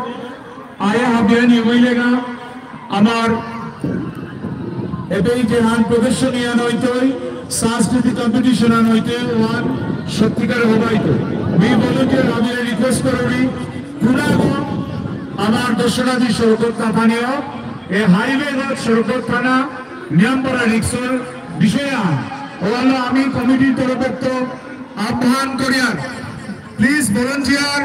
আয়া হাবিয়ানি হইলেগা আমার এবেই যে হান প্রদর্শনী আন হইতই, সাংস্কৃতিক কম্পিটিশন আন হইতই, ওয়ান সত্যিকার হবাইতো। মি ভলান্টিয়ার আমি রিকোয়েস্ট করুরি, কুনাগো আমার দর্শনার্থী সড়কত থানা, এ হাইওয়ে রোড সড়কত থানা, নিয়মপাড়া রিক্সর বিষয়া, ওয়ালা আমি কমিটির তরফত আহ্বান করিয়ার, প্লিজ ভলান্টিয়ার,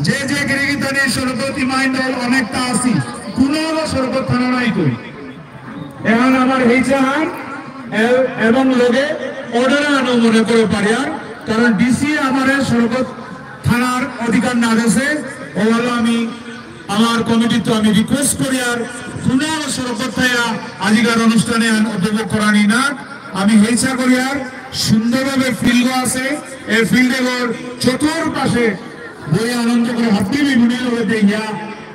যে যে গিরিগিথানি সড়কত ইমাইন দল অনেকটা আসি, কুনাগো সড়কত থানা নাই তো। এখন আমার হেইচাহান এ-, এবং লগে অর্ডার আনো মনে করে পারিয়ার, কারণ ডিসি আমারে সড়কত থানার অধিকার না দেসে, ওয়ালা আমি আমার কমিটিত আমি রিকোয়েস্ট করিয়ার, কুনাগো সড়কত থায়া আজিকার অনুষ্ঠানে আন উপভোগ করানি না, আমি হেইচা করিয়ার, সুন্দরভাবে ফিল্ড আছে, এই ফিল্ড এগর চতুর্পাশে বই আনন্দ করে হাব্বি বিবুনি লগে দেখিয়া,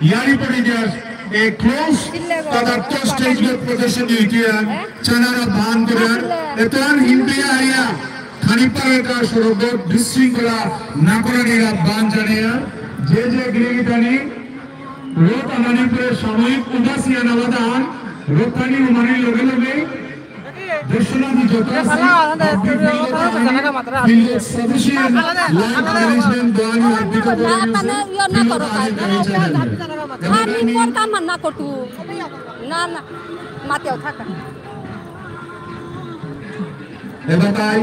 ইয়ারি পরে যাস, এ ক্লোজ পদার্থ স্টেজ প্রদর্শনী ইতিহাস, চানারা বান করিয়ার, এতার হিন্দিয়া আইয়া, খানিপাড়ার কা সড়ক বিশৃঙ্খলা না করানির আহ্বান জানিয়া, যে যে গিরিগিথানি, রথ আনানি পরে সাময়িক উদাসী আনাবাদান, রথ আনি উমানির লগে লগে, দর্শনার্থী যত আছে, আপনি ফিল্ডত আনি, ফিল্ডত সাফিসিয়েন্ট লাইন অ্যারেঞ্জমেন্ট দেওয়ানি আপনি তো করে দিয়েছে, ফিল্ডত আনি গাড়ি চালান। আমি করতাম না করতু। না, না, মাতেও থাকা। এবাকাই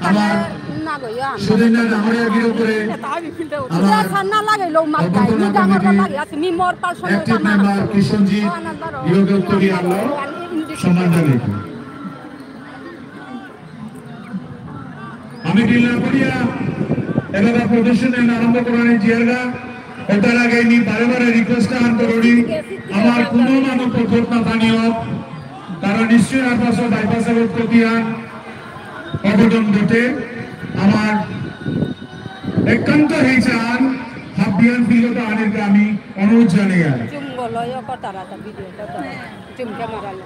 আমার না গো, ইয়া, সুদিন না ডাঙরিয়া গিরো করে আমার ইয়া, সান্না লাগে লো মাত তাই, নি ডাঙর লাগে, আছে me more personal active member Kishanji গিরোকে উত্তরি আনলো, সম্মান জানাই। আমি বিল্লা করিয়া এবার প্রদর্শন আরম্ভ করানি জিয়ারগা। ওটার আগে আমি বারে বারে রিকোয়েস্ট আন করুরি, আমার কোনো মানু পথত না পানিও, কারণ নিশ্চয় আর পাশে বাইপাস রোড কতিয়ান অঘটন ঘটে। আমার একান্ত হেইচান হাবিয়ান ফিল্ডত আনির আমি অনুরোধ জানাই আর। চুম বলো, ইয়ে করতারা তা ভিডিও করতারা। চুম ক্যামেরা লো।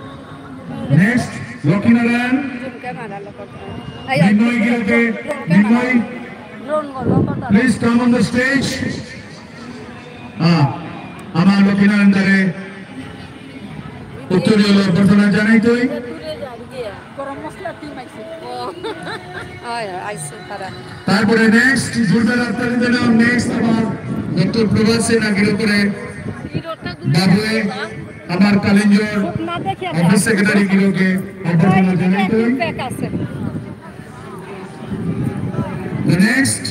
নেক্সট, লক্ষ্মীনারায়ণ। চুম ক্যামেরা লো করতারা। এই, নির্ময় গিরকে, ড্রোন ক্যামেরা। নির্ময়, ড্রোন বলো করতারা। Please come on the stage. হ্যাঁ, আমার লক্ষ্মীনারায়ণ দারে উত্তরীয় অভ্যর্থনা জানাইতই। গরম মশলা টিম আইছে। ও। আয়, আইছে তারা। তারপরে নেক্সট, জোরদার হাততালি দিলাম। নেক্সট আমার ডক্টর প্রভাত সিনহা গিরকরে বাবুয়ে, আমার কালিঞ্জর অফিস সেক্রেটারি গিরকে অভ্যর্থনা জানাইতই। The next,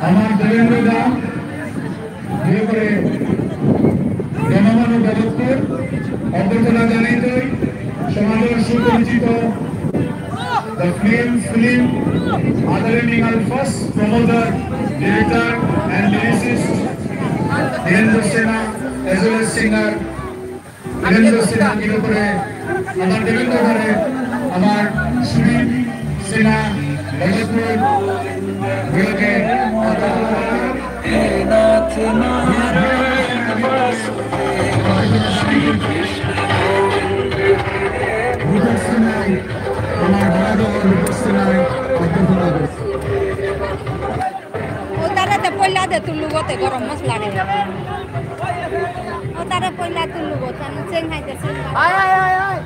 আমার দেবেন্দ্র দা, এরপরে জনমানব দপ্তর, অভ্যর্থনা জানাইতই, সমাজের সুপরিচিত The film, film, Adare Mingal first promoter, director and lyricist, Dhirendra Sinha, as well as singer, Dhirendra Sinha, এর উপরে আমার দেবেন্দ্র ঘরে, আমার সুদীপ সিনহা, রজতপুর, ব্লকে, রূপক সিনহা, আমার বড় রূপক সিনহা, অভ্যর্থনা করছি। ও তারে তে পয়লা দে তুলু গতে গরম মশলা রে। ও তারে পয়লা তুলু গতে, আমি চেং হাইতে চেং হাইতে। আয়, আয়, আয়, আয়।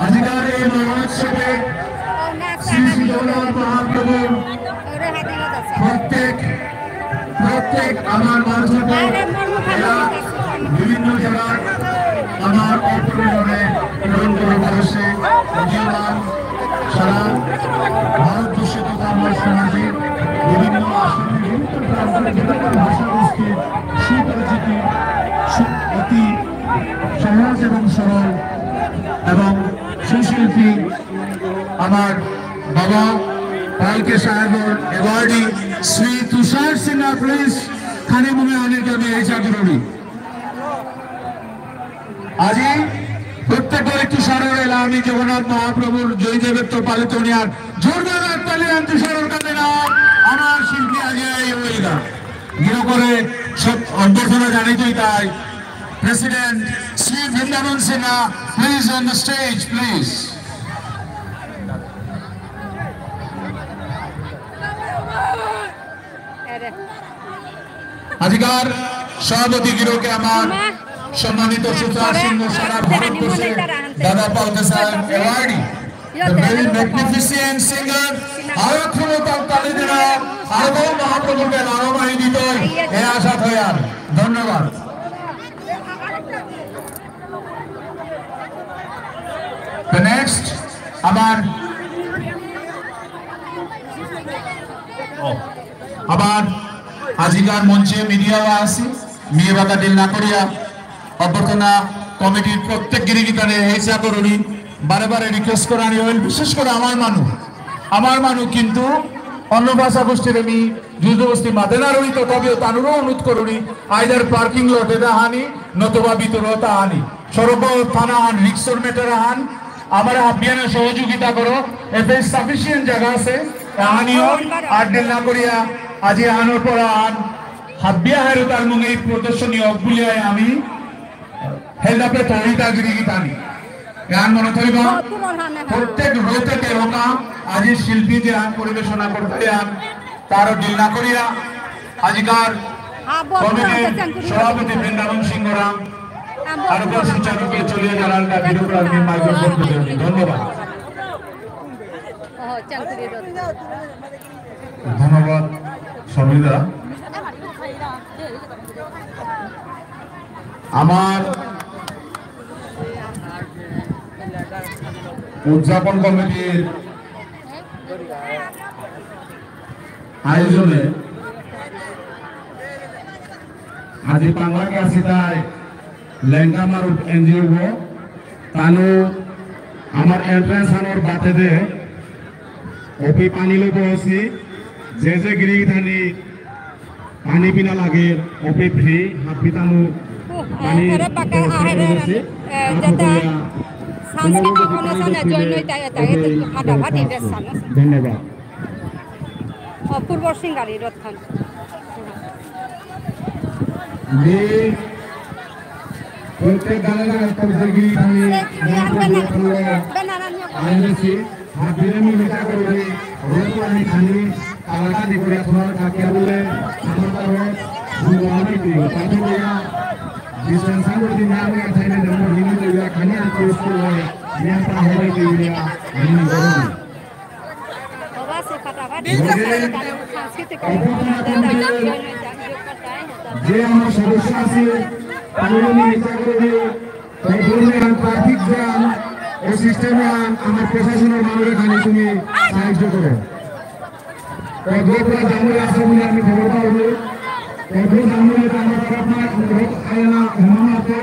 আজিকার এই মহোৎসবে শ্রী শ্রী জগন্নাথ মহাপ্রভু প্রত্যেক, প্রত্যেক আমার মঞ্চকে এরা বিভিন্ন জেলার আমার অপরিণামে পূরণ করে বসে উদীয়মান সারা ভারতবর্ষে তথা আমার সমাজে বিভিন্ন আসনে বিভিন্ন প্রান্তে বিভিন্ন ভাষাগোষ্ঠীর সুপরিচিতি, সু-, অতি সহজ এবং সরল এবং সুশিল্পী আমার বাবা ফালকে সাহেবর অ্যাওয়ার্ডি শ্রী তুষার সিনহা, প্লিজ, খানি মুঙে অনেক আমি এই চাকরি। আজি প্রত্যেক একটি শহরের এলামি জগন্নাথ মহাপ্রভুর জয় দেবের তো পালিত নিয়ার জোরদার হাততালি আনতে শহরের কাছে না আমার শিল্পী আগে এই হইগা। গিরো করে সব অভ্যর্থনা জানাইতেই তাই। President Sri Vrindavan Sinha, please on the stage, please. আজিকার সভাপতি গিরকে আমার সম্মানিত সুচার সিংহ সারা ভারতবর্ষে দাদা পালকে সাহেব awardee, the very magnificent singer, আরো ক্ষমতা তালি দেনা, আরো মহাপ্রভুকে লালমাই দিত, এ আশা থয়ার। ধন্যবাদ। The next, আমার ও, আবার আজিকার মঞ্চে মিডিয়াও আসি, মিয়ে বাতা ডিল না করিয়া, অভ্যর্থনা কমিটির প্রত্যেক গিরিগিতারে হেসা করুরি, বারে বারে রিকোয়েস্ট করানি হইল, বিশেষ করে আমার মানু, আমার মানু কিন্তু অন্য ভাষা গোষ্ঠীর আমি জুজবস্তি মাতে না রই, তথাপিও তানুরও অনুরোধ করুরি, আইদার পার্কিং লটে না হানি, নতুবা ভিতরে তা হানি। সড়ক থানা হান, রিক্সর মেটার হান, আমার হাবিয়ানে সহযোগিতা করো, এতে সাফিসিয়েন্ট জায়গা আছে, আহানিও আর দেরি না করিয়া, আজি আহানোর পর আহান, হাবিয়া হারু তার মুঙে এই প্রদর্শনী অক বুলিয়া আমি হেলদাপে তরিতা গিরি গিতানি। গান মনে থইবা, প্রত্যেক রইতে তেরোটা, আজি শিল্পী যে আন পরিবেশনা করতে আন, তারও দেরি না করিয়া, আজিকার কমিটির সভাপতি বৃন্দাবন সিংহ রাম, আরো সুচারুরূপে চলিয়া যারার দাবি উপর আমি মাইক্রোফোন বুঝে। ধন্যবাদ। ধন্যবাদ, সমীরদা। আমার উদযাপন কমিটির আয়োজনে আজি পাংলাকে আসি তাই লেঙ্গা মারুপ এনজিও গো, তানু আমার এন্ট্রান্স আনোর বাতেদে ওপি পানি লো বসি, যে যে গিরি থানি পানি পিনা লাগে, ওপি ফ্রি, হাবি তানু পানি আহেরে বাকা, আহেরে, এ, যেটা সাংস্কৃতিক অনুষ্ঠানে জয়েন হইতে, এটা, এটা ফাটাফাটি বেশ সাংস্কৃতিক। ধন্যবাদ। অপূর্ব সিঙ্গারি রথখান। মি প্রত্যেক গানে গানে প্রত্যেক গিরি আমি মহাপ্রভু আইলেছি, হাবিরে মি বিচার করবি, রোজ আমি খানি, আলাদা দি করে তোমার কাকিয়া বলে, আমার তারও, ভগবান কি, তাতে বলা, ডিস্টেন্স করে দিন, আমি আর থাইলে, আমি হিন্দি বলে, খানি আর ক্লোজ করে, আমি আর তাহলে কি বলে, আমি বলবো। যে আমার সদস্য আছে, তাহলে আমি ইচ্ছা করে দিই, তাই বললে আমি ট্রাফিক জ্যাম ও সিস্টেমে আমার প্রশাসনের মানুষের খালি তুমি সাহায্য করো। তো গোপরা জামুরে আছে বলে আমি খবর পাবো। তো গোপরা জামুরে আমার তরফ না, আমি রোজ আয়না হেমানা আছে।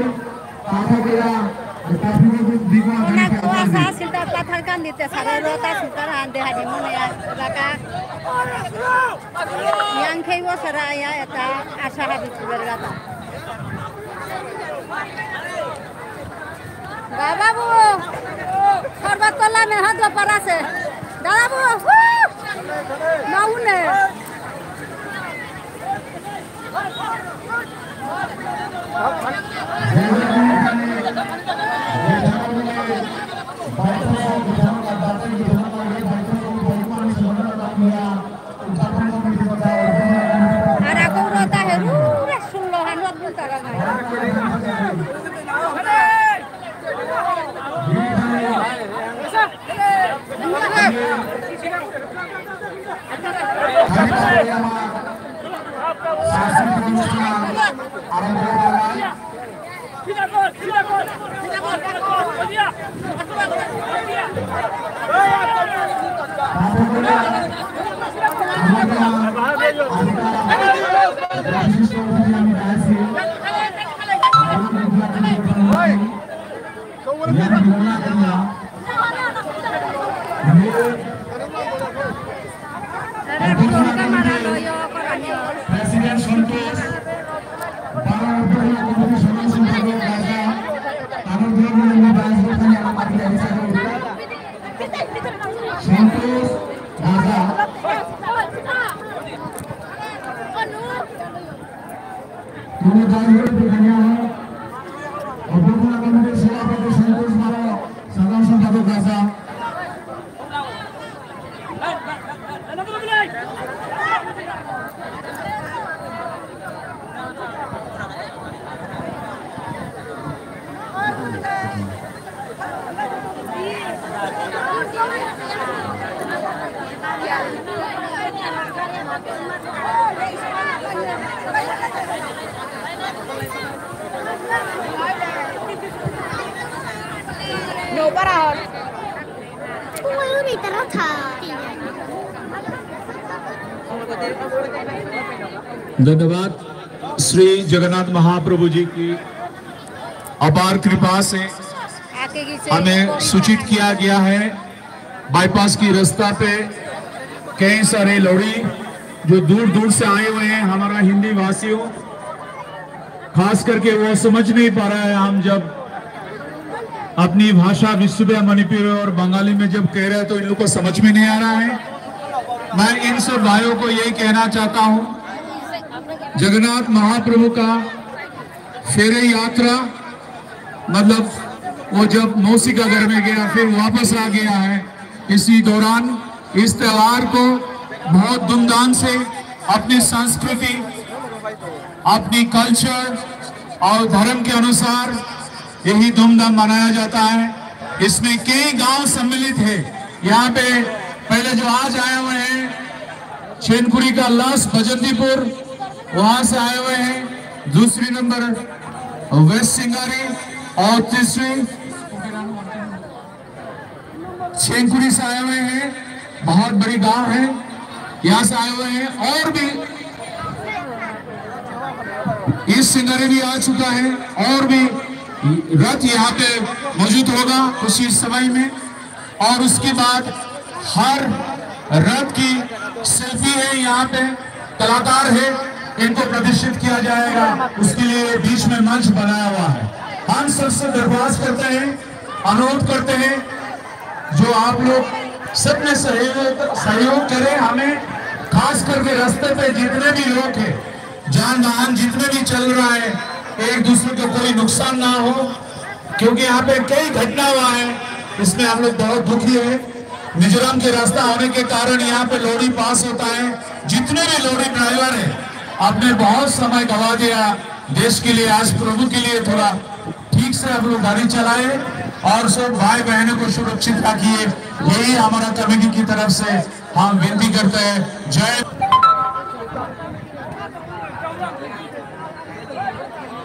Ona kuasa silta pathar kan dite sara rota silta ran de hari mone ya raka. Yang khei wo sara ya eta asa hari tu bergata. Ga babu, সর্বতলা মে হাত পারাসে। দাদা বাবু, মাউনে। আর আগো রতা হে, উরে শুনলো, হানুয়াত বুলতারা নাই। President Santosh, বারো অভ্যর্থনা কমিটির সাধারণ সম্পাদক রাজা, সন্তোষ রাজা। তুমি দয়া করে এখানে আও। অভ্যর্থনা কমিটির সভাপতি সন্তোষ বারো, সাধারণ সম্পাদক রাজা। No para ahora. धन्यवाद। श्री जगन्नाथ महाप्रभु जी की अपार कृपा से हमें सूचित किया गया है, बाईपास की रास्ता पे कई सारे लोरी जो दूर दूर से आए हुए हैं, हमारा हिंदी भाषियों, खास करके वो समझ नहीं पा रहा है। हम जब अपनी भाषा विष्णुप्रिया मणिपुरी और बंगाली में जब कह रहे हैं तो इन लोग को समझ में नहीं आ रहा है। मैं इन सब भाइयों को यही कहना चाहता हूँ, जगन्नाथ महाप्रभु का फेरे यात्रा, मतलब वो जब मौसी का घर में गया, फिर वापस आ गया है, इसी दौरान इस त्योहार को बहुत धूमधाम से अपनी संस्कृति, अपनी कल्चर और धर्म के अनुसार यही धूमधाम मनाया जाता है। इसमें कई गांव सम्मिलित है। यहाँ पे पहले जो आज आए हुए हैं, चेंकुरी का लास्ट बजंतीपुर, वहां से आए हुए हैं। दूसरी नंबर वेस्ट सिंगारी और तीसरी चेंकुरी से आए हुए हैं। बहुत बड़ी गांव है, यहाँ से आए हुए हैं। और भी ईस्ट सिंगारी भी आ चुका है और भी रथ यहाँ पे मौजूद होगा कुछ ही समय में। और उसके बाद हर रथ की शिल्पी है, यहाँ पे कलाकार है, इनको प्रतिष्ठित किया जाएगा। उसके लिए बीच में मंच बनाया हुआ है। हम सबसे दरख्वास्त करते हैं, अनुरोध करते हैं, जो आप लोग सब में सहयोग सहयोग करें। हमें खास करके रास्ते पे जितने भी लोग हैं, जान वाहन जितने भी चल रहा है, एक दूसरे को कोई नुकसान ना हो, क्योंकि यहाँ पे कई घटना हुआ है, इसमें हम लोग बहुत दुखी है। मिजोरम के रास्ता होने के कारण यहाँ पे लोरी पास होता है। जितने भी लोरी ड्राइवर है, आपने बहुत समय गवा दिया देश के लिए। आज प्रभु के लिए थोड़ा ठीक से आप लोग गाड़ी चलाए और सब भाई बहनों को सुरक्षित रखिए, यही हमारा कमेटी की तरफ से हम विनती करते हैं। जय।